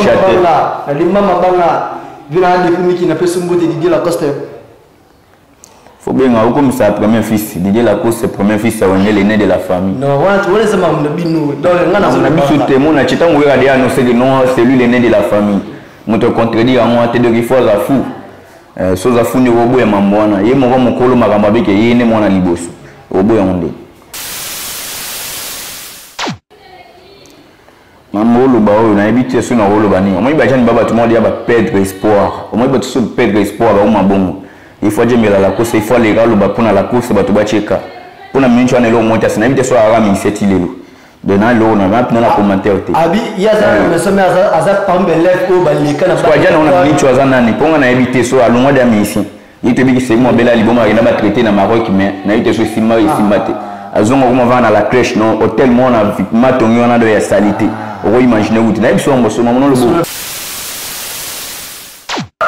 Mabanga, na limba mabanga. Vina depuis miki na peso mbote Didier Lacoste. Faut benga okomisa premier fils Didier Lacoste, premier fils ya Wenge, l'aîné de la famille. Non, wana wana eza makambo na bino. Donc nga nazo na biso te mona ti ntango oyaka deya annonce que non, c'est lui l'aîné de la famille. Moto contredire yango te, donc il faut aza fou. So oza fou nde oboya mambo wana. Ye moko mokolo makambo abike ye nde mwana liboso. Oboya yango nde. Mambo oloba oyo nayebi te soki nakoloba nini. Omoni bajani ba bato moko deya ba perdre espoir. Omoni bato so perdre espoir baoma bongo. Il faut ajembela Lacoste, il faut aleka aloba mpona Lacoste bato batieka. Mpona miniti wana eloko moko te asi nayebi te so ayaka ministère ti lelo. Donc na eloko na na na commentaire te. Abi ye aza na maison mais aza parmi ba élèves oyo baleka na. Sikoyo ajana wana miniti oyo aza nani? Mpo nga nayebi te so alongwa deya musicien. Ye toyebi ki semo abela liboma akenda ba traiter na Maroc mais nayebi te so esimba esimba te. Azonga kuma vana na la crèche non hôtel moko na matongi wana do ya salite. Oko imaginer kutu nayebi so yango so mamono lobo.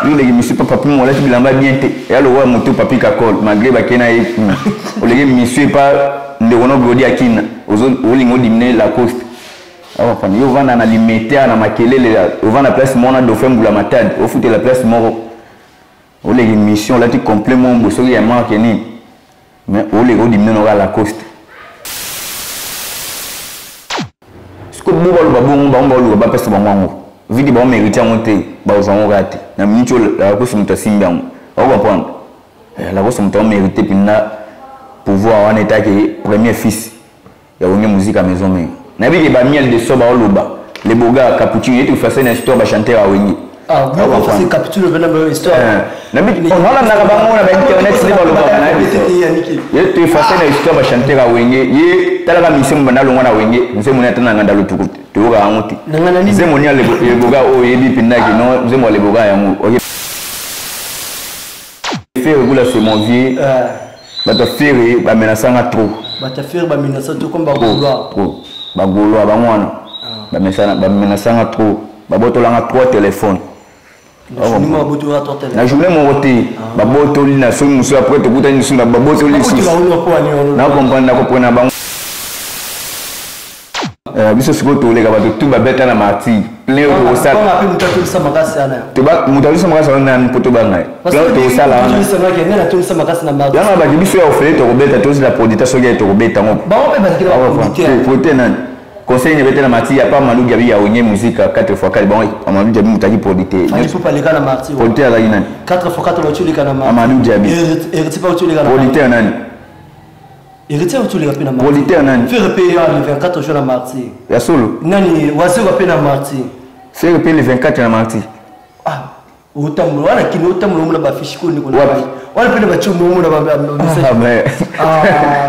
Yo oleki monsieur pa papi mo olati bilamba bien te. Ya lokola moto papi kakol malgré bakei na ye kuna. Oleki monsieur pa ndeko no Glody Akina ozo olinga odimine Lacoste. Awa fana yo ovanda na limete na makelele ovanda place moko na dauphin mbula matadi ofutela place moko. Oleki mission olati complet moko boye soki ya marque nini mais oleki odimine noka Lacoste. Sikoyo bo baloba bongo bango baluka bapesa bango yango vu que bango mérite yango te bakozwa yango kaka te na minute oyo Lacoste moto asimbi yango oko comprendre Lacoste moto yango mérite mpenza pouvoir wana etaki premier fils ya Wenge Musica Maison Mère. Nayebi ke ba miel de so baoloba le boga cappuccino ye tofase na histoire ba chanteur ya Wenge. Ah, vous pensez cappuccino vena ba histoire. Nabi on wana naka bango na ba internet nde balobaka na ye tofase na histoire ba chanteur ya Wenge ye talaka mission banda longwa na Wenge nzembo ni ata na nganda lutuku toyoka yango te. Nzembo ni ya le boga oyo oyebi mpenza ke non nzembo ya le boga yango. Ferre Gola c'est mon vieux. Bato Ferre ba menaça nga trop. Bato Ferre ba menaça trop comme ba Gaulois. Trop. Ba Gaulois bango wana. Ba menaça ba menaça nga trop. Ba botola nga 3 téléphones. Na journée moko te babotoli na soki mosusu après tokutani lisusu na babotoli lisusu na comprendre na kopona bango biso sikoyo toleka bato tu babeta na martyr plein oyo tokosala moto atolisa makasi wana nani mpo tobanga ye plein oyo tokosala wana yanga baki biso ya ofele tokobeta tozela producteur soki ye tokobeta ngo producteur nani conseil ne bete na martyr ya pa Malou Diaby ya Wenge Musica 4 x 4 bango Amadou Diaby moto aki producteur producteur azalaki nani Amadou Diaby producteur nani Héritier otuleka mpe na martyr. Producteur nani? Ferre mpe ya le 24 juin na martyr. Ya solo? Nani Wazekwa mpe na martyr. Ferre mpe le 24 na martyr. Ah, otambola wana kini otambola omona ba fiche ko ndeko na ngai. Wana mpe na ba chombo omona ba message. Ah mais. Ah.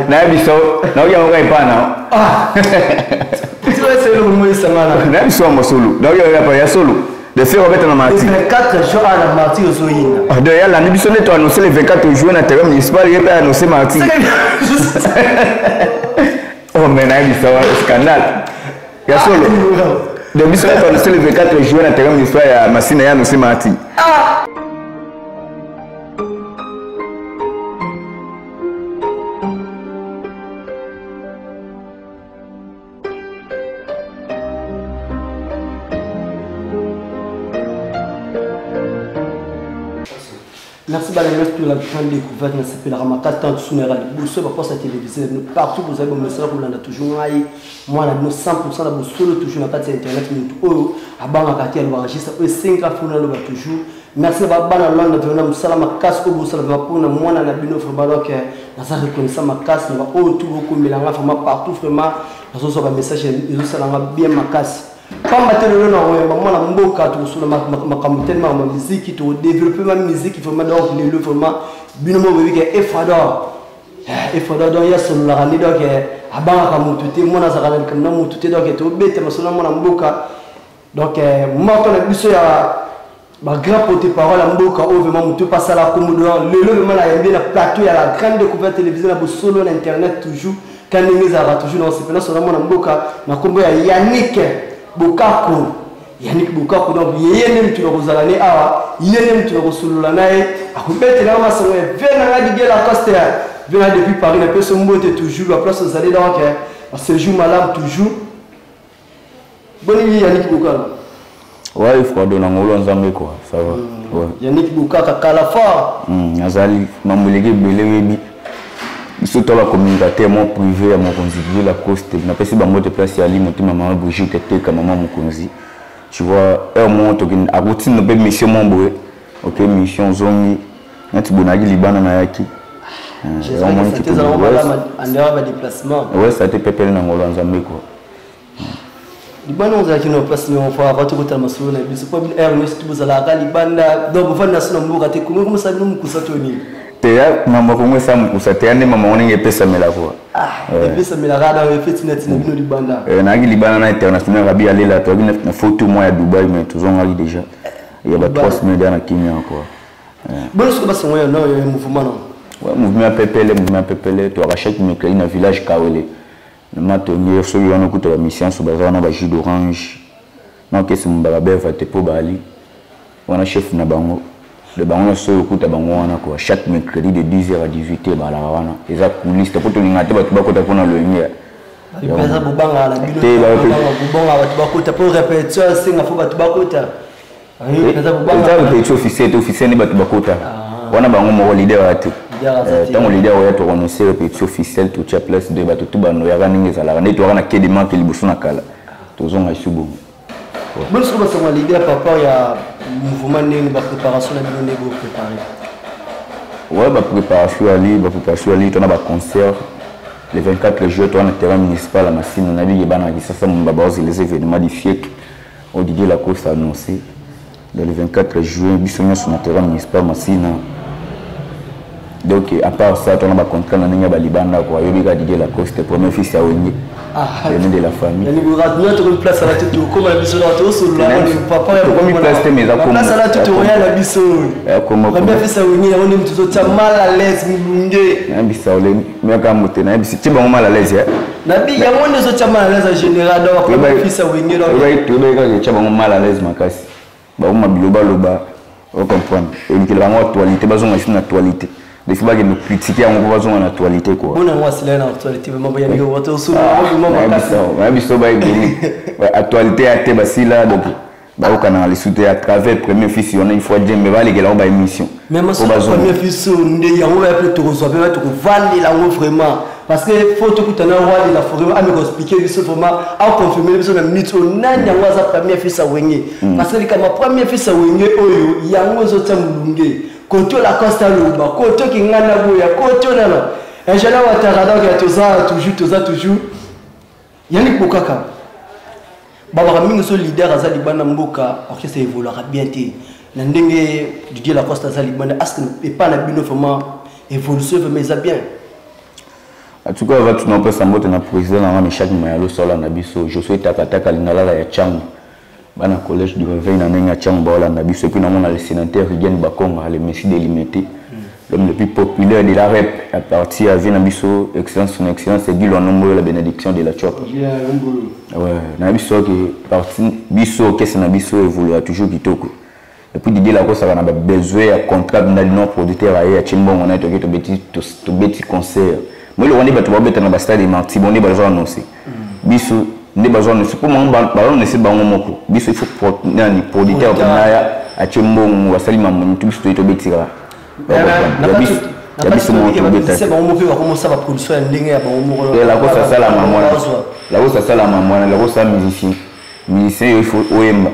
Na biso, na oya ngoka epana. Ah. Tu vois c'est le mot sangana. Na biso ya mosolo. Na oya ya ya solo. De faire obeta na martyr. Le 24 juin à la martyr ozoyinda. Ah, de yala ni biso nde to annoncer le 24 juin na terrain municipal ye pe annoncer martyr. Oh mais na biso scandale. Ya solo. De biso nde to annoncer le 24 juin na terrain municipal ya Masina ya annoncer martyr. Ah. Merci bana nyonso pour la grande découverte na sepelaka makasi ntango tosunaka liboso baposa ya téléviseur bino partout bozali bomesana kolanda toujours ngai mwana bino 100 na bosolo toujours na kati ya internet motu oyo abangaka te alobaka juste oyo esengaka fona aloba toujours merci na babana landa vraiment na mosala makasi oyo bosala vraiment mpona mwana na bino vraiment donc naza reconnaissant makasi na baoyo tu bokomela nga vraiment partout vraiment nazozwa bamessage ezosala nga bien makasi pamba te lelo na koyamba mwana mboka tokosolola makambo telema ma miziki tokodeveloppe ma miziki vraiment donc lelo vraiment bino moko boyebi ke efador efador donc ye asololaka nde donc abangaka motu te mwana azalaka na likambo na motu te donc tobeta masolo na mwana mboka donc moko na biso ya ba grand porte parole ya mboka oyo vraiment motu mpe asala kombo donc lelo vraiment nayambi na plateau ya la grande découverte télévision na bosolo na internet toujours ka ndenge ezalaka toujours na osepela solo mwana mboka na kombo ya Yannick Bokako Yannick Bokako donc yeye nde motu na kozala ne awa ye nde motu na kosolola na ye akobetela nga masongo ya vie na nga Didier Lacoste vie na depuis Paris napesi mbote toujours ba place ozali donc ba séjour malamu toujours. Boni Yannick Bokako. Ouais, Frodo na ngolo Nzambe quoi, ça va. Ouais. Yannick Bukaka Kalafa. Azali mambo eleki ebele oyebi. Biso to ba communicateur mo privé ya mokonzi Didier Lacoste, napesi bango te place ya ali motema mama Brigitte Teka mama mokonzi. Tu vois, heure moko tokende akotinda mpe mission mo boye. Ok, mission zongi neti bonaki libana nayaki. J'espère que ça te malamu en dehors ya déplacement. Ouais, ça te pepele na ngolo ya Nzambe quoi. Libanda ozalaki na place niongo fo avant tokotala masolo na biso mpo bino heure nyonso bozalaka libanda, donc bofandi na so na mboka te. Kongo komosala bino mokusa to nini? Teya mama, Kongo esa mokusa teya nde mama ndenge epesamela quoi. Epesamelaka na efeti na ntina bino libanda. Nayaki libanda na international rabi alela, toyaki na photo mwa ya Dubai, mais tozongaki déjà ya ba 3 semaines déjà na Kimia quoi. Boni soki basango ya no ya mouvement no? Ouais, mouvement ya pepele, mouvement ya pepele. Toyaka chaque mercredi na village Kawele na matonge. Soki wana okuta bamission so baza wana, bajus d'orange na okesi mombaka beva te mpo baali wana chef na bango de bango nyonso oyo okuta bango wana quoi. Chaque mercredi de 10h à 18h balaka wana, eza coulisse te mpo tolingaka te bato bakota mpona loyenge. Mpeza bobangaka na bino bobanga bato bakota mpo répétition asenga fo bato bakota. Eza répétition officiel te, officiel nde bato bakota wana bango moko, leader aya te. Ntango leader oya, tokononse répétition officielle, totia place de bato tu banoyaka ndenge ezalaka nde toyaka na ke de manke liboso na kala, tozonga esu bongo. Boni soki basonga leader papa ya mouvement, ndenge bapréparation na bino, ndenge bopréparé? Ouais, bapréparation ali, bapréparation ali. Tona baconcert le 24 juin, toa na terrain municipal ya Masina. Nayebi bana Kisasa momba baozi les événements du siècle oyo Didier Lacoste a annoncé dans le 24 juin, biso nyonso na terrain municipal Masina. Donc à part ça, tona bacontrat na ndenge ya balibanda quoi. Oyebi kaka Didier Lacoste, premier fils ya Wenge, l'aîné de la famille. Tokomi place ala te, tokóma na biso na tosolola papa. Tokomi place te, mais eza place ala te, tokoya na biso. Premier fils ya Wenge, yango nde moto totia mal à l'aise molunge. Nayebisa ole miaka mote, nayebisi tie bango mal à l'aise. Nabi yango nde ezotia mal à l'aise en général, donc premier fils ya Wenge. Toyebaki kaka etia bango mal à l'aise makasi, bakoma bilobaloba, ocomprendre, elukela bango actualité, bazonga lisusu na actualité. Defi bakende critiquer yango mpo bazonga na actualité quoi. Mpona yango asila na actualité vraiment, boyamiki tosolola. Biso baebeli actualité ya te, basila. Donc bayokanaka lisusu te à travers premier fils wana, il faut djembe balekela yango baémission. Mais premier fils nde yango ya mpe tokozwa mpe tokovandela yango vraiment, parce que faut tokutana roi de la forêt, ameka expliquer biso vraiment, aconfirme biso na minute oyo nani yango aza premier fils ya Wenge, parce que likambo premier fils ya Wenge oyo yango ezotia molunge koto Lacoste aloba koto kingana boya koto nana ingénieur Watara. Donc toza toujours, toza toujours. Yannick Bokaka, babaka mingi so leader aza libanda mboka, orchestre évoluaka bien te. Na ndenge Didier Lacoste aza libanda, est-ce epa na bino vraiment évolution vraiment eza bien? En tout cas, va tunapesa mbote na président nanga Meshak Mayalo Sola na biso Josué Takataka Lingalala ya Tchango, bana collège du réveil na ndenge ya Tchango baolanda biso. Et puis namona le sénateur Rigen Bakonga, le messie de Limete, l'homme le plus populaire de la rep à partir à vie na biso, excellence, son excellence Guy Lonombo, la bénédiction de la Chop. Ouais, na biso ke parti biso orchestre na biso évolue toujours kitoko. Et puis Didier Lacoste na ba besoin ya contrat na non producteur aye ya chimbongo na toki tobeti, tobeti concert. Moi le wandi bato babeta na ba stade Marty, bon nde bazo annoncer biso, nde bazo annoncer po bango baannoncer bango moko. Biso il faut nani producteur naya atie mbongo, asali mambo mutu, biso toyi tobeti kaka ya biso moko tobeta. Bango mpe bakomosala baproduction ya ndenge ya bango moko. Lacoste asalama mwana, Lacoste asalama mwana, Lacoste musicien, musicien il faut oyemba,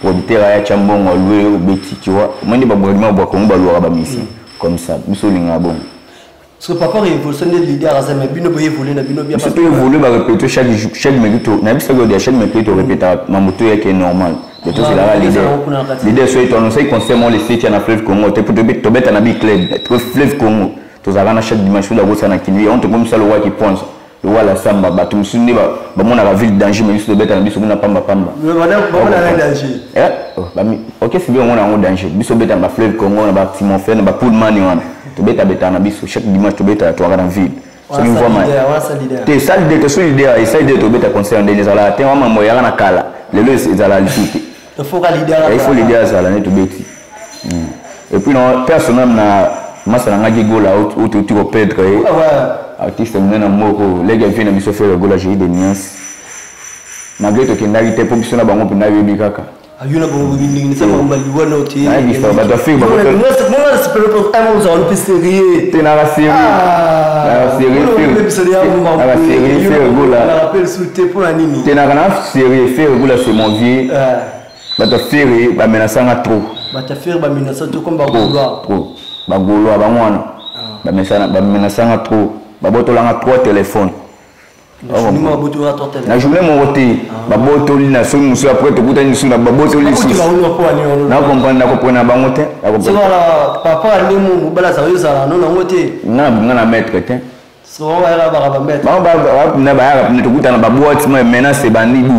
producteur aya tya mbongo, alue, obeti, tu vois. Omoi nde babwakima babwaka yango, balwaka bamusicien comme ça, biso olingaka bongo. Parce que papa révolution nde leader aza, mais bino boévolue na bino bien. Biso toévolue, barépéto chaque jour, chaque mercredi, na biso odia chaque mercredi torépétaka mambo to yake normal de tozelaka leader. Leader soki toannonce concert mo le 7 ya na Fleuve Congo te, po tobeta na big club Fleuve Congo, tozalaka na chaque dimanche oyo akosala na Kinui yango, tokomisa lowaki ponza lowa la samba. Bato mosusu nde bamonaka ville danger, mais biso tobeta na biso kuna pamba pamba. Orchestre bi omona yango danger, biso obeta na bafleuve Congo, na batimofere, na bapullman wana, tobetabetaka na biso chaque dimanche, tobetaka, toyaka na ville. Soki mvwama te, sali de te, so leader esali de tobeta concert ndenge ezalaka te. Wamambo eyaka na kala, lelo ezala lisusu te. Il faut leader azala nde tobeti. Et puis na personnel na masa na ngaki Gola oyo touti koperdre ye, artiste monene moko, lege vie na biso Ferre Gola, Jéri de Niance, malgré tokendaki te mpo biso na bango mpenza yoyebi kaka. Yo na bango ndenge makambo ya liwa na te. Nayebisa bato afiri ozala mpe sérieux te, naka sérieux, sérieux Gola. Su te, mpona nini? Te, naka na sérieux. Ferre Gola, c'est mon vieux. Bato afiri bamenasanga trop. Bato afiri bamenasa trop comme bagaulois? Trop. Bagaulois bango wana bamenasanga trop, babotolanga trois téléphone. Na journée moko te, babotoli na soki mosusu, après tokutani lisusu na babotoli lisusu. Nacomprendre, nakopona bango te. Papa nde mobali azala, ozala no nango te. Nga na maître te. Bango bayaka, tokutana baboîte ma menace ebandi bu.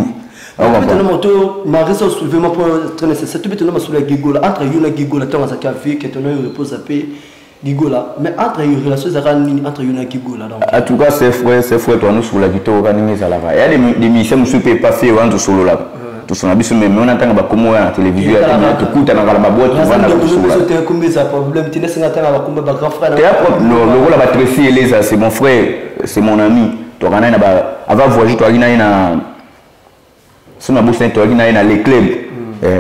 Tobetana moto Marie, soulevé moi point très nécessaire. Tobetana masolo ya Gigola, entre yo na Gigola. Ntango azalaki avec tono oyo repose ape Gigola, mais entre yo, relation ezalaka nini entre yo na Gigola donc? En tout cas, c'est frère, c'est frère. Toanosola kitoko ka ndenge ezalaka. Ya des musiciens mosusu mpe epa fe wana, tosololaka, tosola biso. Mais wana ntanga bakomo oya na télévision, tokutanaka na baboîte. Tovanda problème te, nesenga ntanga bakomba bagrand frère. Lokola baTracy Eleza, c'est mon frère, c'est mon ami. Toka na ye na avant voyage, toyaki na ye na so na bosani, toyaki na ye na le club,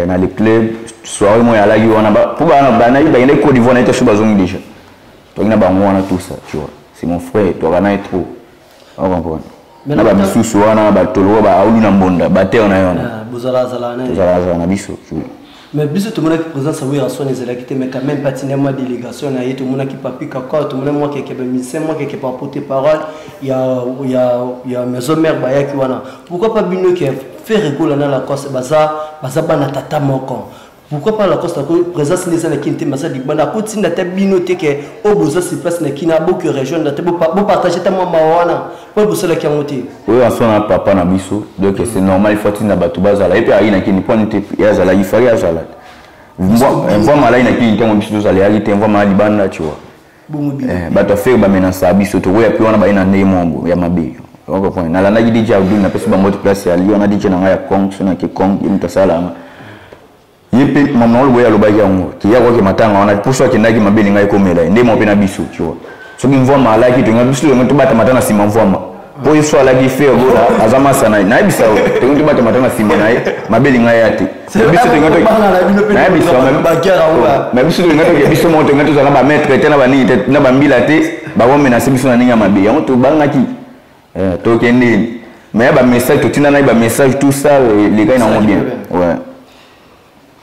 na le club soirée moko alaki wana mpo banayi bakendaki Côte d'Ivoire na ye te, so bazongi déjà, toyaki na bango wana, tout ça, tu vois. C'est mon frère, toyaka na ye trop, ocomprendre? Na bamisusu wana batoloko baaulu na mbonda batere na ye wana. Tozalazala na biso. Mais biso tomonaki présence ya Werrason ezalaki te, mais quand même patine mwa délégation na ye. Tomonaki Papi Kaka, tomonaki mwa keke bamusicien, mwa keke baporte parole ya Maison Mère bayaki wana. Pourquoi pas bino ke Ferre Gola na Lacoste baza bana tata moko? Pourquoi pas Lacoste présence nde eza na Kini te, baza libanda, akotinda te bino te ke oyo boza sur place na Kini, aboki rejoindre te, bopartage ta mwa mawa wana mpo bosalaki yango te? Oyo aso na papa na biso, donc c'est normal, il faut atinda bato bazala. Ye mpe ayi na Kini mponi te, ye azala, il fallait azala. Mvwama alai na Kini ntango biso tozala, eyaki te, mvwama ya libanda, tu vois. Bato afere bamenasa biso, tokoya mpe wana, baye na ndenge moko ya mabe. Ocomprendre? Nalandaki DJ Abdul, napesi bango te place ya li wana, DJ na ngai ya Kong. So nake Kong, ye moto asalanga ye mpe mama olobo, ye alobaki yango ke ya koke matanga wana mposo akendaki mabe, elingai ekomela ye nde mo mpe na biso, tu vois. Soki mvwama alaki, tolinga biso tolinga tobatama ata na nsima mvwama, mpo ye so alaki, Ferre Gola aza masa na ye, nayebisa yo, tolingi tobatama ata na nsima na ye, mabe elingai ya te. Biso tolinga, nayebisa, mais biso tolinga toke biso moko, tolinga tozala bamaître te na banini te na bambila te, bakomenase biso na ndenge ya mabe. Yango tobangaki tokende, mais bamessage totinda na ye, bamessage, tout ça elekai nango bien, ouais.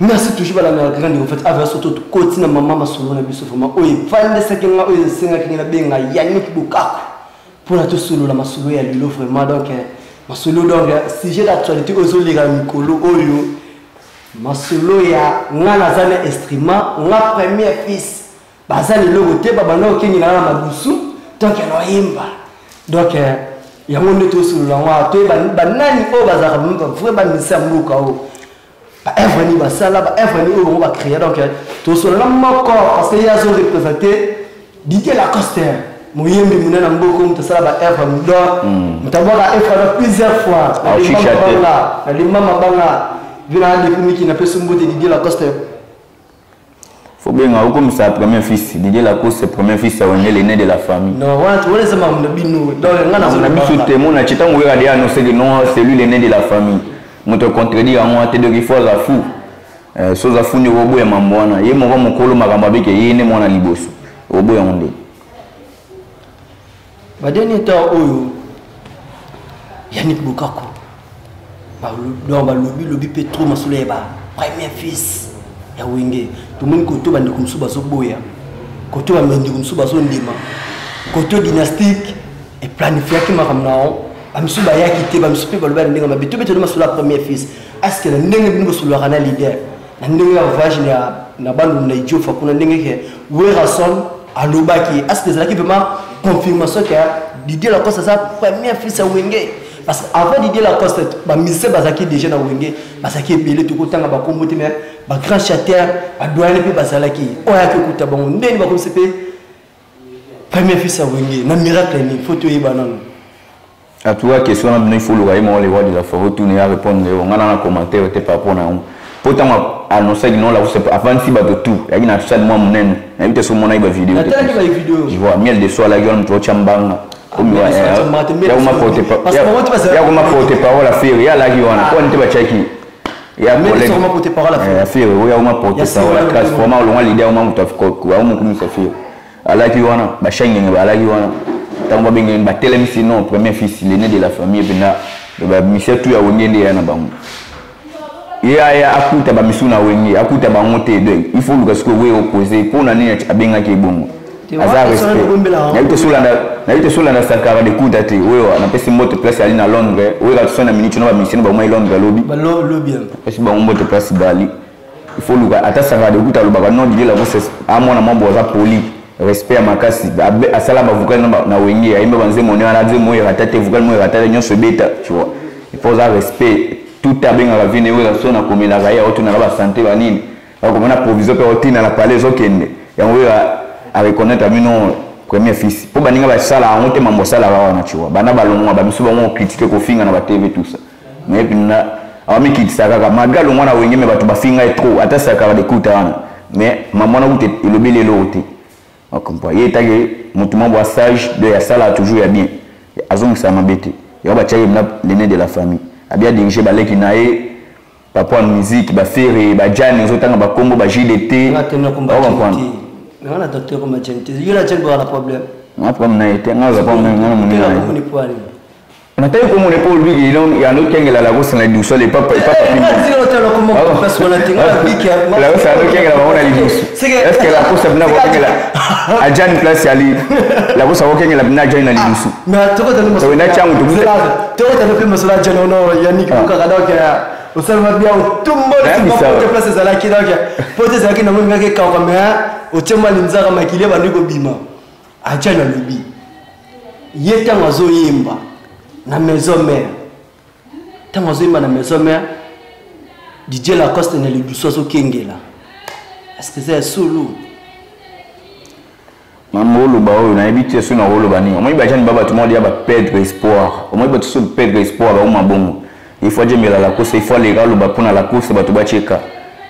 Merci toujours balanda ya grande. En fait, ava surtout tokoti na mama masolo na biso vraiment oyo evandesaki nga, oyo esengaki nga nabenga Yannick Bokako mpona tosolola masolo ya lelo vraiment. Donc masolo, donc sujet d'actualité oyo ezoleka mikolo oyo, masolo ya nga naza na instrument, nga premier fils, baza leloko te, babanda kokengela na madusu, donc naoyemba. Donc yango nde tosolola ngo, toyeba banani oyo bazalaka vrai bamusicien ya mboka oyo, baœuvre nini basala, baœuvre nini oyo bango bacréa. Donc tosolola moko parce que ye azo représente Didier Lacoste, moyembi monene na mboka, moto asala baœuvre donc moto abwaka œuvre plusieurs fois nalimba mabanga vina depuis miki. Napesi mbote Didier Lacoste. Faut benga okomisa premier fils. Didier Lacoste, premier fils ya Wenge, l'aîné de la famille. Non, wana eza makambo na bino, donc nga na biso te. Mona ti ntango oyaka deya annonce que non, c'est lui l'aîné de la famille, moto contredire yango te. Donc il faut aza fou, so oza fou nde okoboya mambo wana. Ye moko mokolo makambo abeke, ye nde mwana liboso, oboya yango nde. Badernier temps oyo, Yannick Bokako, donc balobi lobi mpe trop masolo ya ba premier fils ya Wenge. Tomoni koto bandeko mosusu bazoboya, koto bandeko mosusu bazondima, koto dynastique eplanifiaki makambo na yango, bamisusu bayaki te, bamisusu mpe balobi na ndenge mabe. Tobeteli masolo ya premier fils. Est ce que na ndenge bino bosololaka na leader, na ndenge ya voyage na Bandundu na Idiofa kuna, ndenge ke Werrason alobaki, est ce que ezalaki vraiment confirmation ke Didier Lacoste aza premier fils ya Wenge? Parce que avant Didier Lacoste, bamusicien bazalaki déjà na Wenge, bazalaki ebele, tokotanga bakombo te, mais bagrand chanteur, badoyen mpe bazalaki. Oyo ayaki okuta bango ndeni bakomisi mpe premier fils ya Wenge na miracle nini? Faut toyeba nano. En tout cas, question na bino, il faut luka ye moko le roi de la forêt, tuna ya répondre yo. Nga na commentaire te par rapport na yango, po ntango annonçaki non, la avandisi bato tout, yaki na salle mwa monene, nayebi te so omonaki bavideo. Natalaki bavideo. Je vois Miel de So alaki wana, moto otya mbanga yakoma porte parole affaire, ye alaki wana mpo nte batiaki. Ya Ferre oyo akoma porte parole, transforma olongwa leader, oma moto aomokumisa Ferre. Alaki wana, bashangenge balaki wana ntango babengeni, batelemisi non premier fils, l'aîné de la famille mpenza. Bamisia tu ya Wenge nde ya na bango, ye aya akuta bamisu na Wenge, akuta bango te. Donc il faut luka sikoyo oye opose mpona nini abengaki ebongo. Aza respect, nayebi te solanda Sankara de Kuta te. Oyo napesi mbote place ali na Londres, oyo kaka so na minute no bamisi no bamai Londres alobi, napesi bango mbote place bali. Il faut luka ata Sankara de Kuta alobaka non, Didier Lacoste amona mwa bo aza poli, respect ya makasi. Asala bavocal na Wenge, ayemba banzembo ne wana, nzembo oyo erata te, vocal moko erata te, nyonso ebeta, tu vois. Il faut oza respect tout, abengaka vine oyo so nakomelaka ye, aotunaka basanté banini, akomona provision mpe aotina na palais, ezokende yango oyo areconnaître bino premier fils mpo baninga basala yango te. Mambo asalaka wana, tu vois, bana balongwa, bamisu bango critique, kofinga na batv, tout ça, mais mpina awamikitisa kaka malgré alongwa na Wenge. Me bato bafinga ye trop, ata Sakara de Kuta wana, mais mama wana kuta elobeli eloko te. Ocomprend ye etake motu mwa bwa sage de asalaka toujours ya bien, azongisaka mabe te. Yango batiaki na l'aîné de la famille, abi adirige baleki na ye papa ya musique, baFerre, bajane, ozotanga bakombo ba JDT. Ocomprendre nga docteur te, yo na jane baka na problème. Nga problème na ye te, nga aza problème nga na moninga na ye. Natali komona mpo olobiki yango okengela Lacoste na lidusu ale papa Lacoste okengela bango na lidusu. Est-ce Lacoste bina kokengela ajani place ali Lacoste akokengela bina ajani na lidusu na tiango? Tokotana mpe masolo ajani ono Yannick Bukaka. Donc osalama bien, otomboli place ezalaki, donc po te ezalaki nango ningaki ekauka, mais otie mwa linzaka, makili ebandi kobima. Ajani alobi ye ntango azoyemba na Maison Mère, ntango azoyemba na Maison Mère, Didier Lacoste na lidusu azokengela. Est-ce eza ya solo? Mambo oloba oyo nayebi te so nakoloba nini. Omoni bajane ba bato moko deya baperdre espoir. Omoni bato so perdre espoir, baoma bongo. Il faut ajembela Lacoste, il faut aleka aloba mpona Lacoste, bato batieka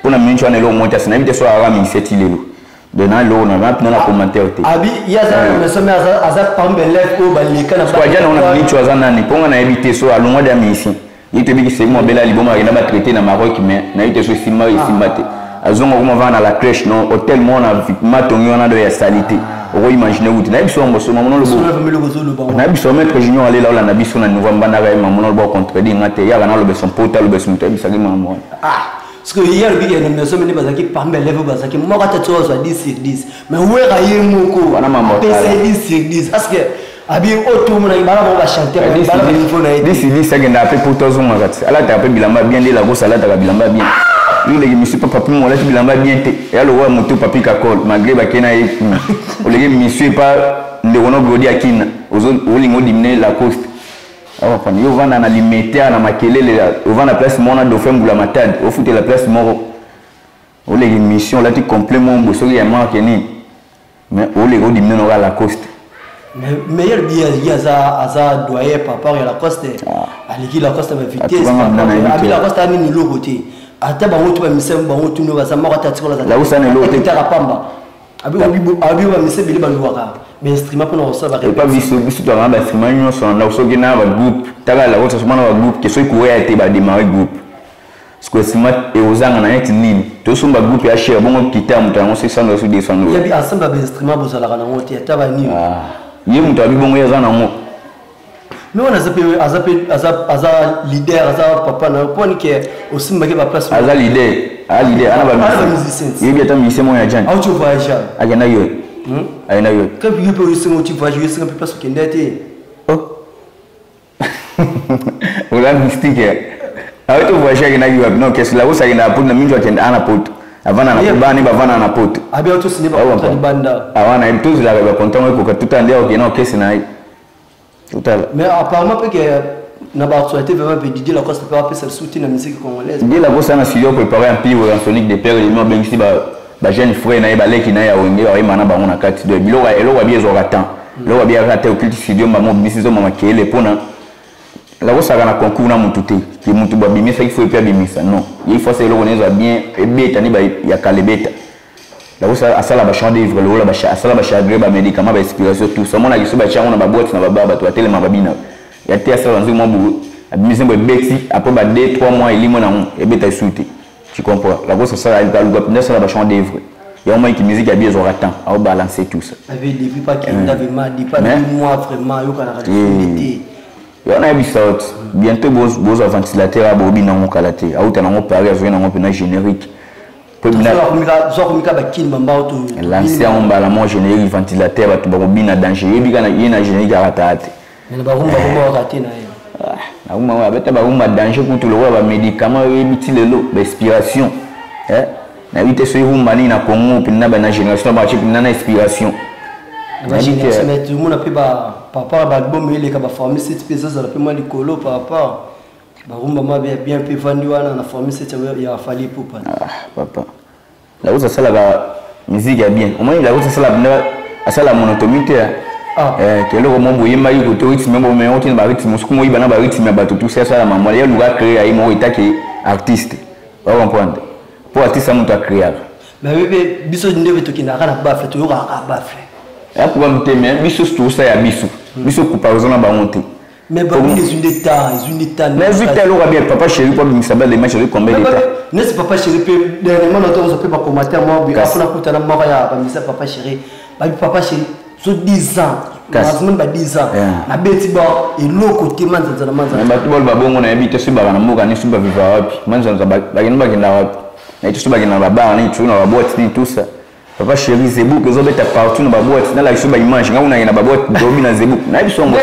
mpona miniti wana. Eloko moko te asi nayebi te so aka ministère ti lelo de na eloko na mpena na commentaire te. Abi ye aza na Maison Mère, aza parmi baélève oyo baleka na Ajana wana miniti oyo aza nani? Mponga nayebi te so alongwa de ya musicien. Ye toyebi seki mobele aliboma, akenda batraité na Maroc, mais nayebi te so esimba, esimba te. Azonga koma vanda na la crèche, non hôtel moko na matongi wana do ya sali te. Okoimagine kuti nayebi so yango so mamono lobo nayebi so maître Junior alela olanda biso na niveau mbandaka ye. Mamono lobo contredire nga te, yaka naloba son pota, aloba so moto ayebisaki mambo wana. Parce que ye alobi ke na Maison Mère bazalaki parmi élève, bazalaki moko ata ti ozwa 10 sur 10, mais Wera ye moko apesa 10 sur 10 parce que abi oyo tomonaki bana bango bachanteur bana baniveau na ye. 10 sur 10, akendaka mpe poto, azongaka ti alataka mpe bilamba bien nde Lacoste alataka bilamba bien. Yo oleki misu papa papi molati bilamba bien te, eya lokola moto papi kakol, malgré bakei na ye oleki misu epa ndeko no Glodi Akina, olinga odimine Lacoste. Awapana yo ovanda na Limete na makelele, ovanda place moko na Dauphin Mbula Matadi, ofutela place moko, oleki mission, olati complet mombo soki ya marque nini, mais oleki odimine noka Lacoste. Mais ye alobi ye aza doyen par rapport ya Lacoste, aleki Lacoste ba vitesse. Abi Lacoste anini eloko te, ata bango tu bamisa bango tunu baza moko ata tikola pamba. Abi bamisa ebele balwaka bainstrument mpona kosala. Epa biso, biso twakanga bainstrument nyonso na ndako. Soki na bagroupe, taka Lacoste soma na bagroupe ke soki koya te, badémarre groupe parce que instrument ekozanga na neti nini, tosomba groupe ya cher bongo kita moto yango 600 so 200. Yabi ensemble ya bainstrument bozalaka nango te, ata banini. Ye moto abi bongo, ye aza nango. Mais wana aza mpe aza mpe aza leader, aza papa na mponi ke osimbaki baplace. Aza leader, aza leader ana bamusicien. Yebi ata musicien moko ya Jane. Auti voyage. Akendaki yo, akendaki yo. Kapi yo mpe oyesinga oti voyage, oyesinga mpe place okende te. Oza mystique. Awuti voyage, akendaki wapi? Non, kesi Lacoste akendaka poto na mingi, akende ana poto, avanda na bana bavanda na poto. Abi autosine bakontra libanda. Awana yebi tozelaka bakontra ngo ekoka tuta nde akokende okesi na ye totala. Mais apparemment mpe ke na baactualité vraiment mpe Didier Lacoste mpe apesa soutien na musique congolaise. Didier Lacoste ana studio préparé empire Werrasonic de père elimi, abengisi bajeune frère na ye, baleki na ye ya Wenge, bayema na bango na kati. Donc biloko eloko abi ezwaka temps, eloko abi yaka te. Okilti studio mbamo obimisi ezoma makele mpona Lakosaka na concours na mutu te ke mutu babimisaki fo epi abimisa. Non, ye faut asala eloko na ezwa bien, ebeta nde ya kala ebeta. Lakosa asala bachamp d'œuvre lokola asala bachagrin, bamédicament, bainspiration, tout ça. Omonaki so batia yango na baboîte na babar, bato batelema, babina ya te. Asala banzoi mwa boye. Abimisi nzembo, ebeti, après ba 2 3 mois elimo nango, ebeta esu te. Tu comprends? Lacoste asala, aluka mpenza asala bachamp d'œuvre yango, moyiki musique ya bi ezwaka temps, aobalance tout ça. Avait depuis pas qu'il avait mal, depuis pas 2 mois vraiment yokanaka te. Yo nayebisa yo ti bientôt bozwa ventilateur ya bobi nango kala te, auta nango Paris, azwaki nango mpena générique. Zwakomika bakini bambao to. Lance yango mbala moko, générique ventilateur, bato bakobina danger. Yebi kaka ye na générique akataka te. Mais barumba bomba waka te na ye. Barumba abeta, barumba danger kutu lokola bamédicament. Oyebi ti lelo bainspiration, nayebi te soki rumba nini na Congo mpenza na génération batie mpenza na inspiration. Mais tomona mpe par rapport baalbum eleka, baforme 7 mpe ezozala mpe mwa likolo par rapport barumba mwa ya bien mpe evandi wana na forme 7 ya Fally Ipupa. Papa Lacoste asalaka musique ya bien. Omoni Lacoste asala mpenza, asala monotomie te. Keloko mo boyembaki kote rythme bomema otina barythme mosuku, moyiba na barythme ya bato tusi. Asala mamwa ye, aluka acréer ye moko etake artiste, ocomprendre? Mpo artiste a moto acréaka. Mais mpe biso nde mpe tokendaka na baffle, toyokaka baffle. Ya problème te, mais biso tosa ya biso, biso comparaison na bango te. Mais babini ezwi nde temps, ezwi nde temps. Mais ezwi te, eloko bien. Papa Chéri po abimisa balle de match, ezwi combien de temps? Nesi Papa Chéri mpe dernièrement na tokozwa mpe bacommentaire moko afuna kutana moko ya bamisa Papa Chéri, babi Papa Chéri so 10 ans, nazomoni ba 10 ans nabeti ba eloko te, manzanza na manzanza. Bato balo babongo, nayebi te soki baka na mboka nini, soki baviva wapi. Manzanza bakende, bakenda wapi? Nayebi te soki bakenda na babar nini, soki na baboite nini, tout ça. Papa Chéri Zebuk ezobeta partout na baboite. Nalakisi baimage ngai unake na baboite dobi na Zebuk, nayebi songo.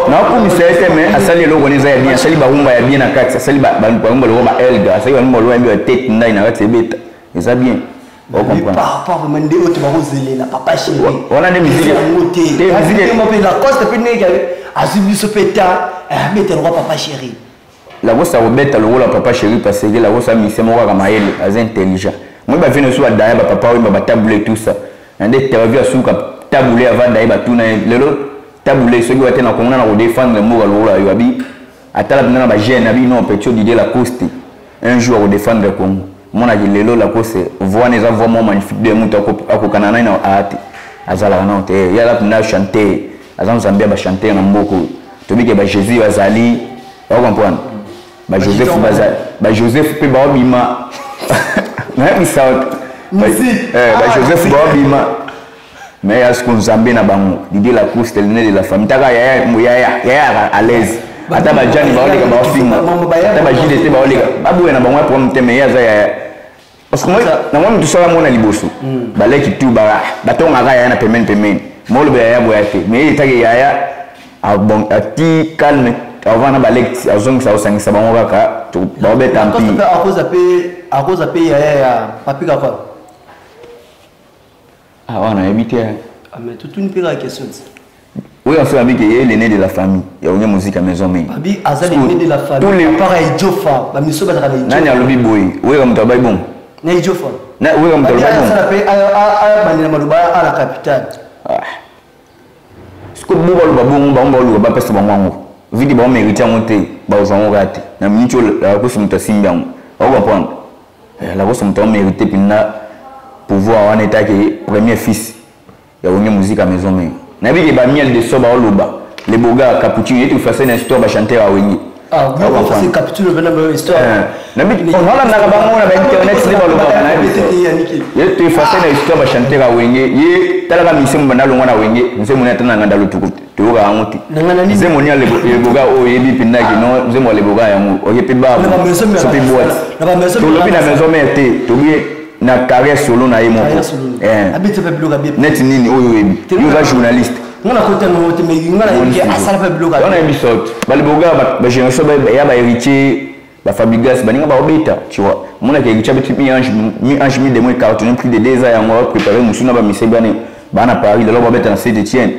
Nakumisa ye te, mais asali eloko wana eza ya bien. Asali barumba ya bien na kati, asali barumba loko ba Elga, asali barumba loko ya tete ndai na kati, ebeta, eza bien. Par rapport vraiment nde oyo tobakozelela Papa Chéri. Wana nde musique. Yango te mpe Lacoste mpe ndenge azwi biso mpe ta abeta lokwa Papa Chéri. Lacoste akobeta lokola Papa Chéri parce que Lacoste amise moko kaka mayele, aza intelligent. Moi bavie na biso badaya, bapapa oyo batabule, tout ça, na nde interview asuka tabule ava daye batuna ye lelo tabule soki wate na Kongo na kodéfendre mboka lokola yo. Abi atala mpenza na bajeune, abi non, petit Didier Lacoste un jour akodéfendre Congo. Monaki lelo Lacoste, voix wana eza voix moko magnifique de moto akokana nani na aa te, azalaka nano te. Ye aza mpenza chanteur, aza nzambe ya bachanteur na mboka oyo. Tobike bajésus bazali, ocomprendre? Bajoseph bazali, bajoseph mpe baobima, nayebisa bajoseph baobima, mais ya siko nzambe na bango Didier Lacoste, l'aîné de la famille, taka yaya yaya yaya à l'aise. Ata bajani baoleka, baofinga, ata bajide te baoleka, baboya na bango ya problème te, mais ye aza yaya parce que na mwa mutu sala mona liboso baleki tu batongaka yaya na pembeni pembeni, moloba yaya boya te, mais ye etake yaya ati calme avant na baleki, azongisa, osangisa bango kaka, baobeta mpi. Akoza mpe yaya ya Papi Kaka. Ah, wana nayebi te. Mais totuni mpe kaka question ti. Oyo aso yambi ke ye l'aîné de la famille ya Wenge Musique ya Maison Mère. Babi aza l'aîné de la famille à part ya Idiofa, bamiso bazalaka na. Nani alobi boye? Oyeka moto abai bongo. Na Idiofa. Oyeka moto alobi bongo. Asala mpe ayabandela maloba à la capitale. Siko bo baloba bongo, bango baluka bapesa bango yango vidi, bango mérite yango te, bazwa yango kaka te na miniti oyo. Lacoste moto asimbi yango, ocomprendre? Lacoste moto amérite mpenza pouvoir wana, etaki premier fils ya Wenge Musique ya Maison Mère. Nayebi ke bamiel de so baoloba le boga Capuccino ye tofase na histoire bachanteur ya Wenge. Nalandaka bango na bainternet nde balobaka. Nayebi ye toefase na histoire bachanteur ya Wenge. Ye talaka mission banda longwa na Wenge, nzembo ni ata na nganda lutuku toyoka yango te. Nzembo ni ya leboga oyo oyebi mpendaki no, nzembo ya leboga yango oye mpe basopi boite. Tolobi na Maison Mère te, tobi na carrière solo na ye moko neti nini oyo oyebi? Yo oza journaliste. Nga nakotango te, mais nga nayebi asala mpe biloko. Wana yebi sorte baliboga bagénération ya bahéritier, bafabrigas, baninga baobeta, tu vois? Monaka héritier abeti mi-ange mi-ange mi-démon, cartonné plus de 2 ans. Yango bapréparé mosu na bamise bane baa na Paris, lelo babeta na Saint Etienne,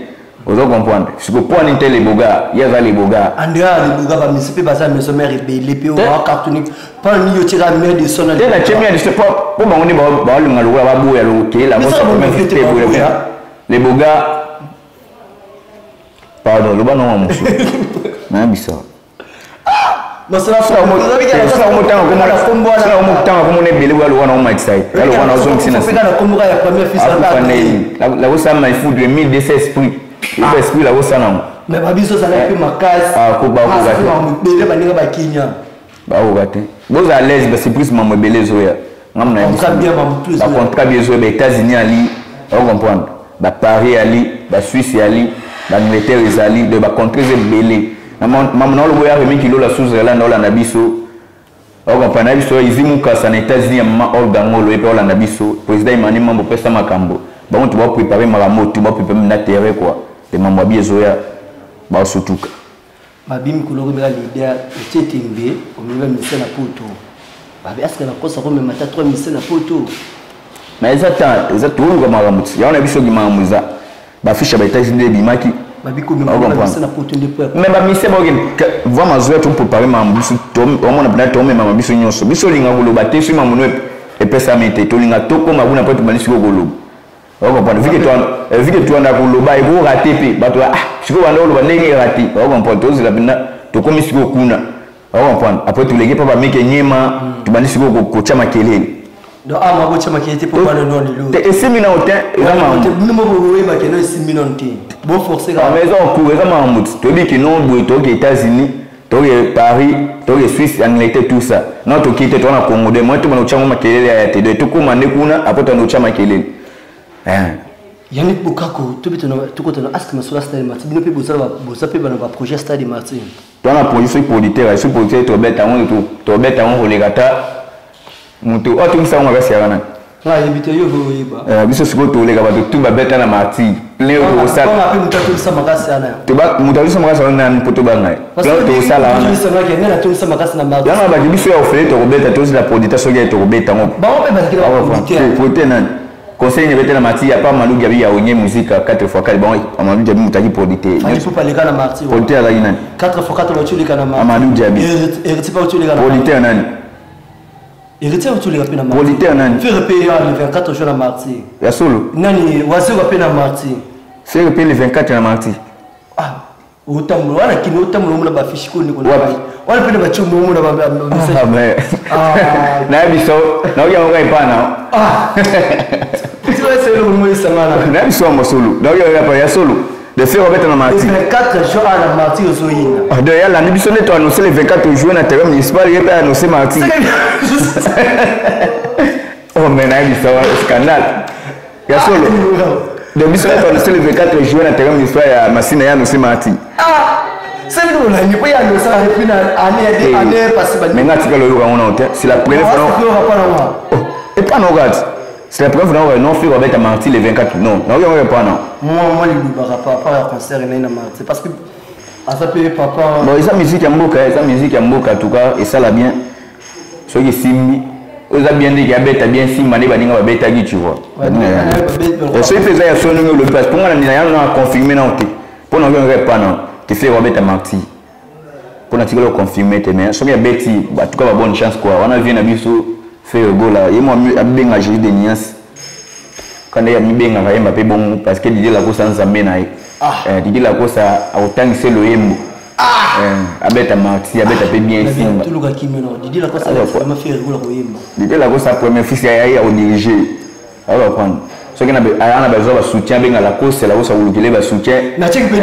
ozo comprendre? Siko po ani te leboga, ye aza leboga. Andrea leboga, bamisi mpe baza Maison Mère ebele mpe oacartonné mpona nini otiaka mare de son? Te, na tie mare de son po bango nde baolinga lokola baboya lokela leboga. Pardon, loba nonga mosu nayebisa. Motanga komona ebele oyo aloka na omatisa ye, aloka na ozongisi na lakosala na ifudre 1200 esprit, eba esprit lakosala yango. Mais babiso ozalaki mpe makasi. Ah, ko bakoka te. Ebele baninga bakinya. Bakoka te. Boza à l'aise, basurprise mambo ebele ezoya. Ngambo na Contrat bien, mambo tout ezoya. Bacontrat bien ezoya, baÉtats-Unis ali, ocomprendre, baParis ali, baSuisse ali, baAngleterre ezali, donc bacontrat eza ebele. Mambo na olobo ya Remi Kilola Switzerland olanda biso, ocomprendre na biso Izi Mukasa na États-Unis ya mama Olga Ngolo ye mpe olanda biso, président Emmanuel Mambo pesa makambo bango to baprépare makambo tu baprépare na terrain quoi, te mambo abi ezoya baosutuka. Babi mikolo okomeka leader otie tembe, omemi bamise na poto, babi aske nakosa komema ata 3 mise na poto. Mais eza temps, eza toluka makambo ti yango na biso oki makambo eza bafiche ya baÉtats-Unis nde ebimaki. Babi komema bamise na poto nde po mais bamise baoki voi mazwa toprépare makambo biso omona mpena tomemama biso nyonso, biso olinga koloba te soki makambo no epesami te, tolinga tokóma kuna mpo tobandi sikoyo koloba, ocomprendre. Vu que toanda koloba ekorater mpe bato, ah, sikoyo banda koloba ndenge erater, ocomprendre. Tozela mpena tokomi sikoyo kuna, ocomprendre, après toleki mpa bameke nyema, tobandi sikoyo kotia makelele. Donc awa botya makelele te mpo bana no lelo. Te, esimbi nano te, eza makambo. Bino moko boyebake no esimbi nano te, boforce. Kaka mais eza en cours, eza makambo toyebi ke no boye toke États-Unis, toke Paris, toke Suisse, Angleterre, tout ça. Non, toki te, toza na Congo de moi, tobanda kotya ngo makelele ya te, donc tokóma nde kuna, après tobanda kotya makelele. Yannick Bokako, tokota na aske masolo ya Stade Martyr. Bino mpe boza mpe bana baprojet Stade Martyr? Toza na projet, soki producteur, soki producteur tobeta yango, tobeta yango koleka ta moto oyo atongisa yango makasi yaka nani. Nga ayebi te, yo oyeba. Biso sikoyo toleka bato tu babeta na Martyr plein oyo tokosala. Mpe moto atongisa makasi wana. Moto atongisa makasi wana nani mpo tobanga ye? Plein oyo tokosala wana. Nde natongisa makasi na Martyr. Yango baki biso ya ofele, tokobeta, tozela producteur, soki ye tokobeta yango. Bango mpe bazalaki na baproducteur. Producteur nani? Conseil nebete na Martyr ya pa Amadou Diaby ya Onye Musique 4 x 4. Bango Amadou Diaby moto aki producteur. Fally Ipupa aleka na Martyr. Producteur azalaki nani? 4 x 4 bauti oleka na Martyr. Amadou Diaby. Héritier mpe auti oleka na. Producteur nani? Héritier auti oleka mpe na Martyr. Producteur nani? Ferre mpe ya le 24 juin na Martyr. Ya solo? Nani, Wazekwa mpe na Martyr. Ferre mpe le 24 na Martyr? Ah, otambola wana kini, otambola omona bafiche ko ndeko na ngai wana mpe na batio omona. Nayebi so naoki yango kaka epa na. Esangana. Nayebi so ya mosolo, naoki yango kaka ya solo de Ferre obeta na Martyr. 24 juin na Martyr ozoyinda. Donc yalandi biso nde toannonce le 24 juin na terrain municipal, ye mpe annonce Martyr. Oh, mais nayebi so scandale ya solo. Donc biso nde toannonce le 24 juin na terrain municipal ya Masina, ye annonce Martyr. Semi olandi mpo ye annoncaka depuis na année année passé. Mais nga tikala oyoka yango nao te, c'est la première fois epa nao kati, c'est la première fois nao non Ferre abeta Martyr le 24, non, naoki yango epa nao. Moi lilobaka par rapport ya concert enai na Martyr, parce que aza mpe papa. Bon, eza musique ya mboka, eza musique ya mboka, en tout cas esala bien soki esimbi oyo eza bien, ndenge abeta bien simba nde baninga babetaki, tu vois. Soki mpe eza ya so ndenge olobi, parce mpo nga na yango na confirme nao te, mpo na oki epa nao te Ferre abeta Martyr, mpo na tikala oconfirme te. Mais soki abeti, en tout cas ba bonne chance quoi. Wana vie na biso Ferre Gola ye mo abenga Jésus de Niance kanda ye amibengaka yemba mpe bongo, parce que Didier Lacoste nzambe na ye. Didier Lacoste akotangisa loyembo, abeta Martyr, abeta mpe bien simba. Didier Lacoste premier fils ya ye akodirige, akoprendre soki aya na besoin basoutien, abenga Lacoste, Lacoste akolukele basoutien. Nacheki mpe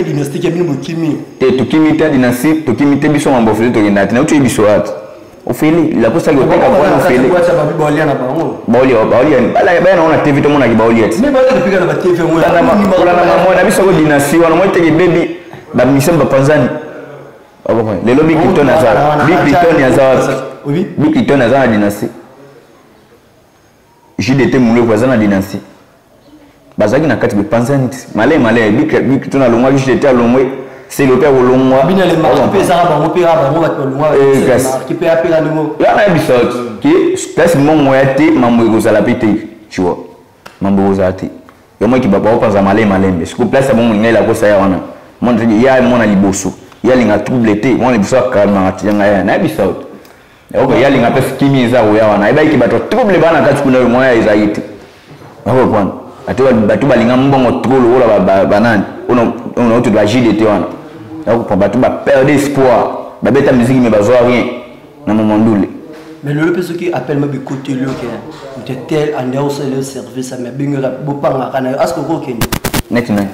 dynastique ya bino, bokimi. Te, tokimi te, dynastie tokimi te. Biso mambo ofele tokenda te, nauti oyebi biso ate ofele Lacoste aki oteka wana ofele. Baolia na bango. Baolia, baya nango na TV, tomonaki baolia ti kolanda mamoi na biso ko dynastie wana moi teke bebi bamisemo bapanzani lelo. Bill Clinton aza, Bill Clinton aza wapi? Bill Clinton aza na dynastie, JDT Moleko aza na dynastie, bazalaki na kati, bepanzani ti malai malai. Bill Clinton alongwaki, JDT alongwe, Selo mpe akolongwa. Wana yebisa ke place mbongo ya te, mambo ekozala mpe te, tu vois, mambo ekozala te. Yo moki baopanza malai malembe. Siko place ya bongo lingai lakosa ya wana mwana ya mwana liboso ye alinga trouble te, mwana liboso akalmaka tiyanga ya nayebisa ok, ye alinga mpe kimi eza koya wana, ayebaki bato trouble bana kati kuna, oyo mwana ezalaki te, okoprendre. Bato balinga mbongo trop lokola banani oyo nauti ba JDT wana, okoprendre, bato baperde espoir, babeta musique mais bazwa rien na momandule. Mais lelo mpe soki appel ma bikoteli oke moto tel ande osala service ame abengaka bopangaka na yo, aske okokende? Neti nani?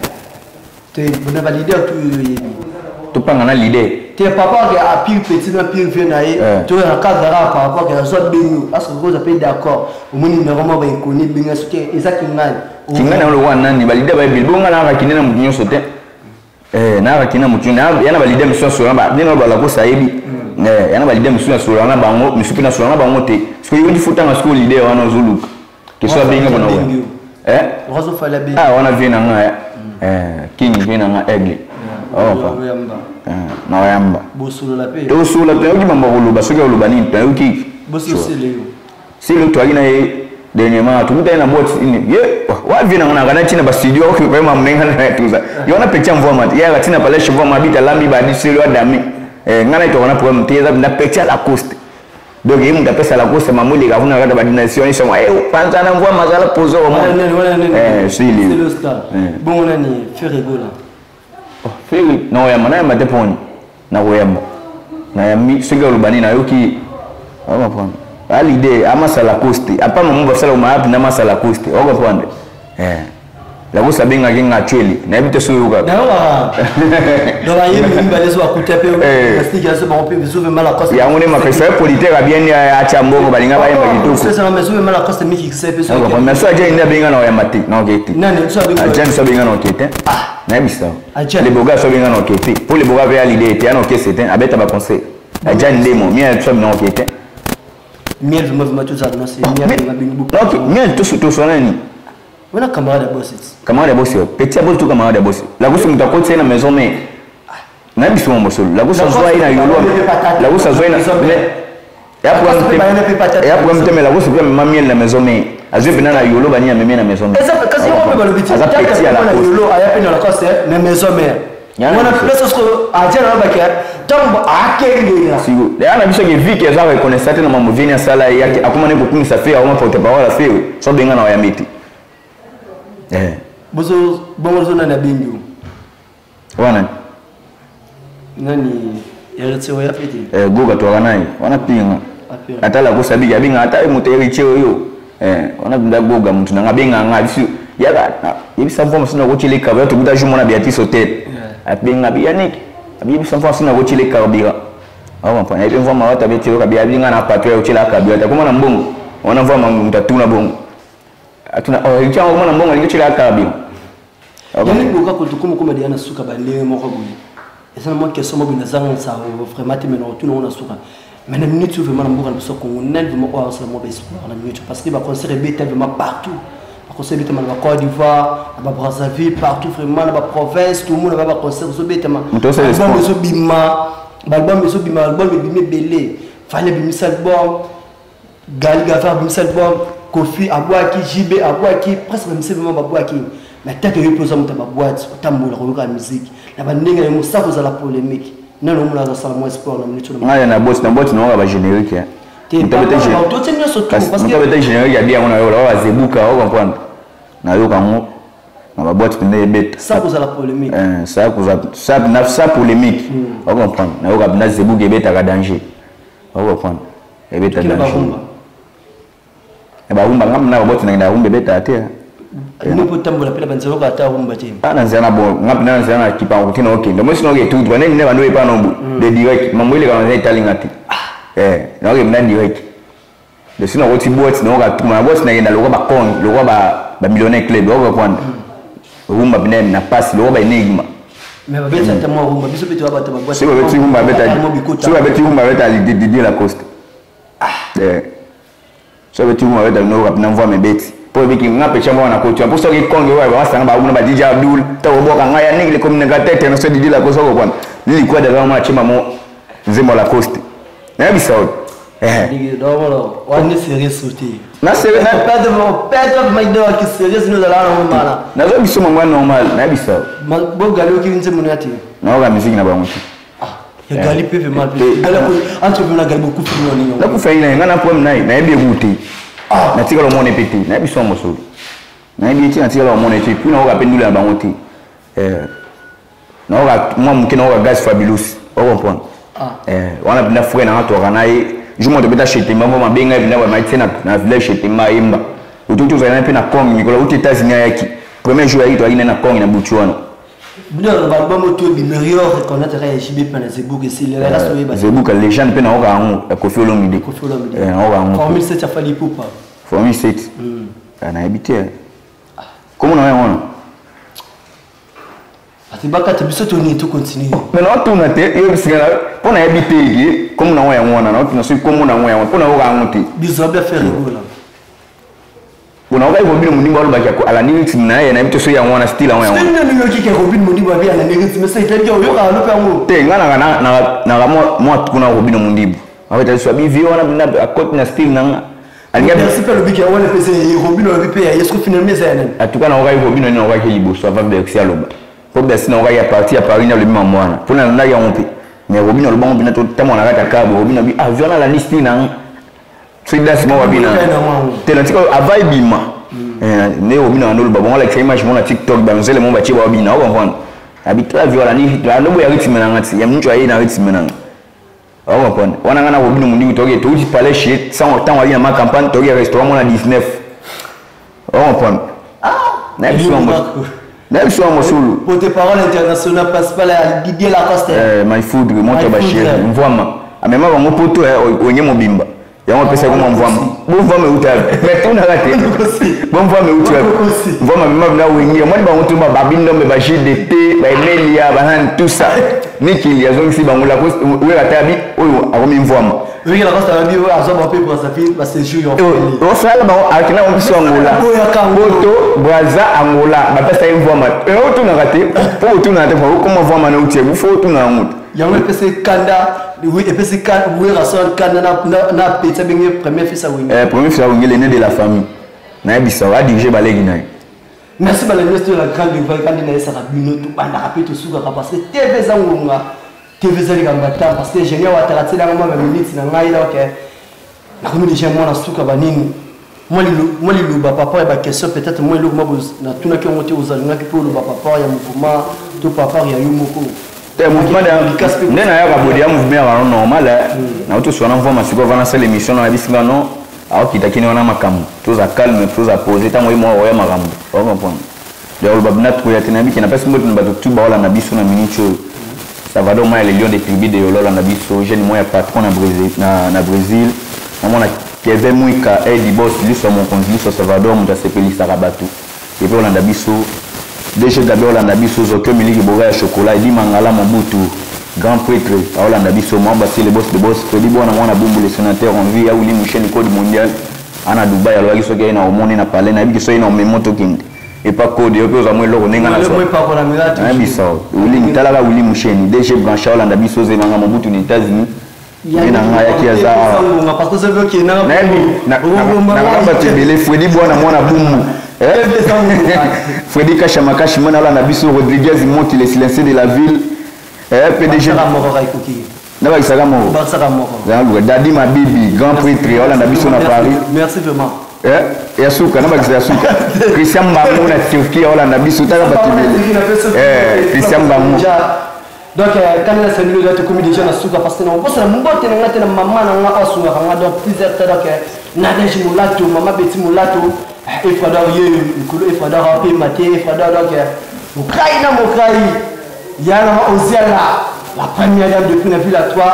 Te na ba leader tout yo yebi. Topanga na leader. Te papa ke a pire petit na pire vieux na ye. To na cadre ra par rapport ke azwa bengi parce que koza pe d'accord. Omoni numéro moko ba inconnu bengi soki eza kingani. Kingani yango lokola nani ba leader ba yebi bonga na kaka kine na moto nyonso te. Eh na kaka kine na moto na ya na ba leader misusu asola ba ndenge ba lakosa yebi. Eh ya na ba leader misusu asola na bango misusu pe na sola na bango te. Soki yo ndi futanga sikoyo leader wana ozoluka. Question abengi bona we. Eh? Razo fallait abengi. Ah wana vie na nga. Eh king vie na nga aigle. Oh pa. Na oyamba. Bosolola pe. Tosolola pe oki mambo koloba soki oloba nini pe oki. Bososele yo. Sele toyaki na ye dernièrement tokutani na boîte ini ye wa vie na nga na kana tina ba studio oki pe mambo nga na tuza. Yo na petit mvua mat. Ye akatina palais chevaux mabita lambi ba di sele wa dame. Eh nga na tokona problème te eza na petit à la coste. Donc ye moto apesa lacoste mamu eleka kuna kata badination nyonso yango eh, panza na mvua mazala pozo eh, sili bongo nani Ferre Gola? Oh, Ferre nakoyamba nayamba te poni nakoyamba nayambi soki aloba nini nayoki ocomprendre alide amasa lacoste apa mamu basala maapi na masa lacoste ocomprendre eh. Lakosi abengaki nga actueli nayebi te soki oyokaka. Yango nde mapesa ye politere abieni atya mbongo balinga bayemba kitoko. Mais so ajani nde abenga na oyamba te na oke te. Ajani so abenga na oke te. Nayebisa. Leboga so abenga na oke te. Po leboga pe alide te ana okese te abeta ba conseil. Ajani ndemo mia so na oke te. Miel vraiment vraiment tozala na se miel miel toswana nini? Wana camarade ya boss. Camarade ya boss, petit ya boss to camarade ya boss. La gosse mutu akoti na maison mais na biso mo mosolo. La gosse azwa ye na yolo. La gosse azwa ye na ya problème te mais la gosse pe amema miel na maison mais azwi mpena na yolo bani amemi na maison mère. Eza kasi yango mpe balobi te. Aza petit ya la gosse. Yolo aya pe na la gosse na maison mère. Wana place soko atia na baki ntango akengela. Siko ya na biso ke vie ke aza reconnaissant te na mambo vieni asala ye akoma ne kokumisa fe akoma porte parole ya fe so benga na oyambi te. Eh. Bozo bongo zo nani abengi yo? Wana nani héritier oya pe te? Eh goga to wana ye wana pinga. Ata la kosa biki abenga ata moto héritier oyo. Eh wana binda goga moto nanga benga nga biso yaka yebisa mpo mosusu nakotyela carburant tokuta jour mona Beatrice hotel abenga bi Yannick abiyebisa mpo mosusu nakotyela carburant ocomprendre yebi mvua mawata abeti yoka bi abinga na patrouille akotyela carburant akoma na mbongo wana mvua moto atuna bongo atuna oh héritier yango akoma na mbongo alingi otyela carburant. Yannick Boka kotokoma koma deya na suka bandenge moko boye eza na mwa question moko boye nazanga nsango vraiment te mais na otuna ngo na suka. Mais na minute oyo vraiment na mboka na biso Congo nani vraiment oyo azosala mwa baespoir na minute parce que baconcert ebeta vraiment partout, baconcert ebetama na baCôte d'Ivoire, na baBrazzaville, partout vraiment na baprovince tomona ba baconcert ezobetama, album ezobima, baalbum ezobima, album ebimi ebele, Fally abimisa album, Gali Gafar abimisa album, Kofi abwaki, JB abwaki, presque bamisa vraiment babwaki. Mais tant que yo mpe oza moto ya baboite otambola koyoka musique na bandenge na yango sa kozala polémique nano omona azasala mwa sport na minute. Ngai na boîte na boîte naoka ba générique totie nyonso tout abeta générique ya bien yango nayoka bazebuka o comprendre nayoka yango na baboîte mpenza ebeta sa kozala polémique sa kozala sa polémique o comprendre nayoka mpenza zebuka ebetaka danger o comprendre ebeta danger barumba nga na baboti na rumba ebetaka te. Bino mpo otambola mpe na banzela oyoka ata rumba te. Ah na nzela na bo nga mpe na nzela na kipango te na okende moi sino oke tutu baneni nde bando epa nobu de direct mambo eleka na nzela etali nga te eh na oke mna direct de sino okoti boîte na oka tuma na boîte na kenda lokwa ba con lokwa ba ba millionnaire club oka comprendre rumba mpe na passe lokwa ba enigma. Mais babeti ata mwa rumba biso mpe toya bato ba boîte. Soki babeti rumba beta, soki babeti rumba beta Didier Lacoste. Eh so beti rumba beta no rap na mvua mebeti po ebiki nga pe chambo na koti po soki konge wa ba sanga ba una ba DJ Abdul ta oboka nga ya nigli communicateur international Didier Lacoste ko kwana lili kwa daga ma chima mo nzembo Lacoste na bisa o eh wani sérieux sauté na sérieux na perdre maïdo qui sérieux nous allons normal na zo biso mangwa normal na bisa bo galo ki nzembo na ti na oka musique na bango ti. Ya gali pe vraiment entre na gali beaucoup plus nini nakufa ye nga na problème na ye nayebi egu te natikala omona epe te nayebi so mosolo nayebi ete natikala omona ete puis naoka mpe ndula na bango te naoka mwa moke naoka gaz fabulous ocomprendre wana mpena frère nanga toaka na ye jour moko tobeta chetemba mpo mabenga ye mpena bamai te na village chetemba ayemba otoki tozali na mpe na Kong mikolo auti États-Unis ayaki premier jour ayaki toyaki naye na Kong na butu wana. Bino ba album oyo ebimi yo reconnaître ya JB mpe na Zebuka esili le reste oyeba. Zebuka légende mpe nayoka yango ya Koffi Olomide. Koffi Olomide. Nayoka yango. Formule 7 ya Fally Ipupa. Formule 7. Nayebi te. Comment na yango wana? Ati bakata biso toni to continue. Mais naotuna te yo bisika mpo nayebi te eke kombo nango yango wana naotuna soki kombo nango yango mpo nayoka yango te. Biso bia faire rigola. Bona okai Robin Mundimbo alobaki alandi rythme na ye nayebi te soki yango wana style yango yango. Style nini oyoki ke Robin Mundimbo abi alandi rythme ça etali ke oyokaka no mpe yango. Te nga naka naka mwa kuna Robin Mundimbo. Akota biso abi vie wana na akoti na style na nga. Alingi merci mpe alobi ke wana mpe Robin alobi mpe ya ye soki finalement eza ya nani. En tout cas naokaki Robin nani naokaki liboso avant Bercy aloba. Po Bercy naokaki ya parti ya Paris nalobi mambo wana. Mpo nalandaki yango mpe. Mais Robin aloba yango mpe ntango na kati ya kabo Robin abi ah vie wana alandi style na nga. Soki danse moko babina te na tika ava ebima nde obina wana oloba bongo alakisa image moko na tiktok banzele moko batie babina o comprendre abi tala viola ni alobo ya rythme na nga ti ya mutu aye na rythme na nga o comprendre wana nga na kobina mondingi toke touti palais chez sango ntango ali na ma campagne toke restaurant mona 19 o comprendre na biso yango na biso yango solo porte parole international principal ya Didier Lacoste my food moto bashir mvwama amema bango poto wenge mobimba yango apesaki mwa mvwama bomvwama euta mais tunaka te bomvwama euti mvwama amema bina wenge omoni bango to babindombe ba jdt baemelia banani tout ça mikili azongisi bango wera ta bi oyo akomi mvwama osala bango akenda bango biso angola poto braza angola bapesa ye mvwama otunaka te mpo otunaka te okoma mvwama na uti fo otuna yango te yango epesi kanda epesi werason kanda na petit abenge premier fils ya wenge premier fils ya wenge l'aîné de la famille nayebisa adirige baleki na ye. Merci bala nyonso la grande voix kandi nayesaka bino tobandaka mpe tosukaka parce que TV eza ngonga TV eza likambo ya temps parce que ingénieur wataka tielanga mwa baminute na ngai donc nakomi déjà mwana suka banini mwa liloba par rapport ya baquestion peut-être mwa eloko mwa natunaki yango te ozalingaki mpe oloba par rapport ya mouvement to par rapport ya yo moko. Nde nayaka bodi ya mouvement yaka normal nauti oswana mvwama sikoyo vana sala émission na yebisi nga non aokita kini wana makambo toza calme toza pose ntango ye moko oya makambo ocomprendre donc oloba bina tokoya te nayebi ke napesi mbote na bato tu baolanda biso na minute oyo Salvador Maya le lion des tribus de Yolo olanda biso jeune moko ya patron na Brésil namona Kevin Mwika Edi Boss liso ya mokonzi liso ya Salvador moto asepelisaka bato epe olanda biso DG Gabi olanda biso Zokyo Miliki Boga ya chocolat Edi Mangala Mobutu grand prêtre aolanda biso Mwa Basile boss de boss Freddy Bwana mwana Bumbu le sénateur en vie ya Willy Musheni code mondial ana Dubai alobaki soki aye na omoni na palais nayebi ke soki na omemo tokende epa code yo mpe ozwa mwa eloko ndenge nayebisa Willy talaka Willy Musheni DG Brancha olanda biso Zemanga Mobutu na États-Unis ye na ngai ayaki aza nayebi nakaka bato ebele Fredi Bwana mwana Bumbu Fredi Kasha Makashi mwana alanda biso Rodriguez Monti le silencieux de la ville PDG nabakisaka moko Dadi Mabibi grand prêtre olanda biso na Paris. Merci vraiment. Ya suka nabakisa ya suka Christian Mbangu na Turquie olanda biso taka bato ebele Christian Mbangu. Donc quand na sali oyo tokomi déjà na suka parce que na kobosana mbote na nga te na mama na nga asungaka nga donc plusieurs temps donc Nadège Molato mama Betty Molato Efrador ye likolo Efrador apema te Efrador donc mokrai na mokrai ya na Oziala la première dame depuis na ville à toi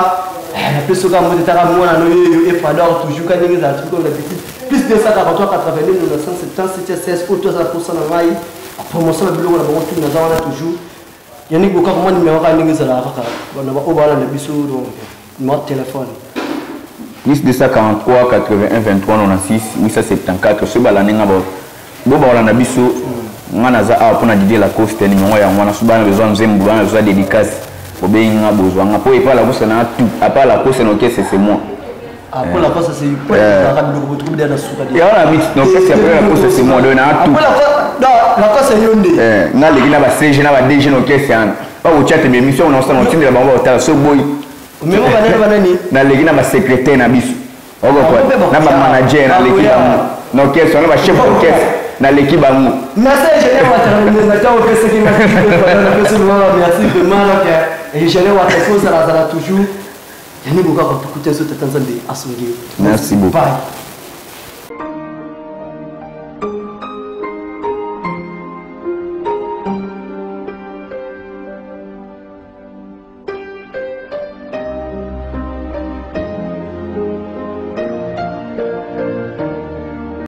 napesi oka mbote taka mwana no yeyo Efrador toujours ka ndenge ezala toujours comme d'habitude plus 243 82 977 16 oyo tozala posa na ngai promotion na biloko na bango tout naza wana toujours Yannick Bokaka mwa numéro kaka ndenge ezalaka kaka na baoyo balanda biso donc numéro de téléphone plus 243 81 23 96 874 soki balandi nga bo baolanda biso nga naza awa mpona Didier Lacoste numéro yango wana soki bana besoin nzembo bana besoin dédicace bobengi nga bozwa nga mpo epa Lacoste na tout apa Lacoste na orchestre c'est moi. Après la course, c'est ya wana mix na orchestre après la course c'est moi donc na tout. La course c'est yonde. Nga leki na ba CG na ba DG na orchestre yana ba kotia te émission na osala otindela bango baotala so boyi na leki na ba secrétaire na biso na ba manager na leki bango na orchestre na ba chef d'orchestre na leki bango. Merci ingénieur Watara ntango opesaki merci vraiment donc ingénieur Watara ozalazala toujours. Yannick Bokaka, tukuta nzoto tata Nzambe asungi yo. Merci beaucoup. Bye.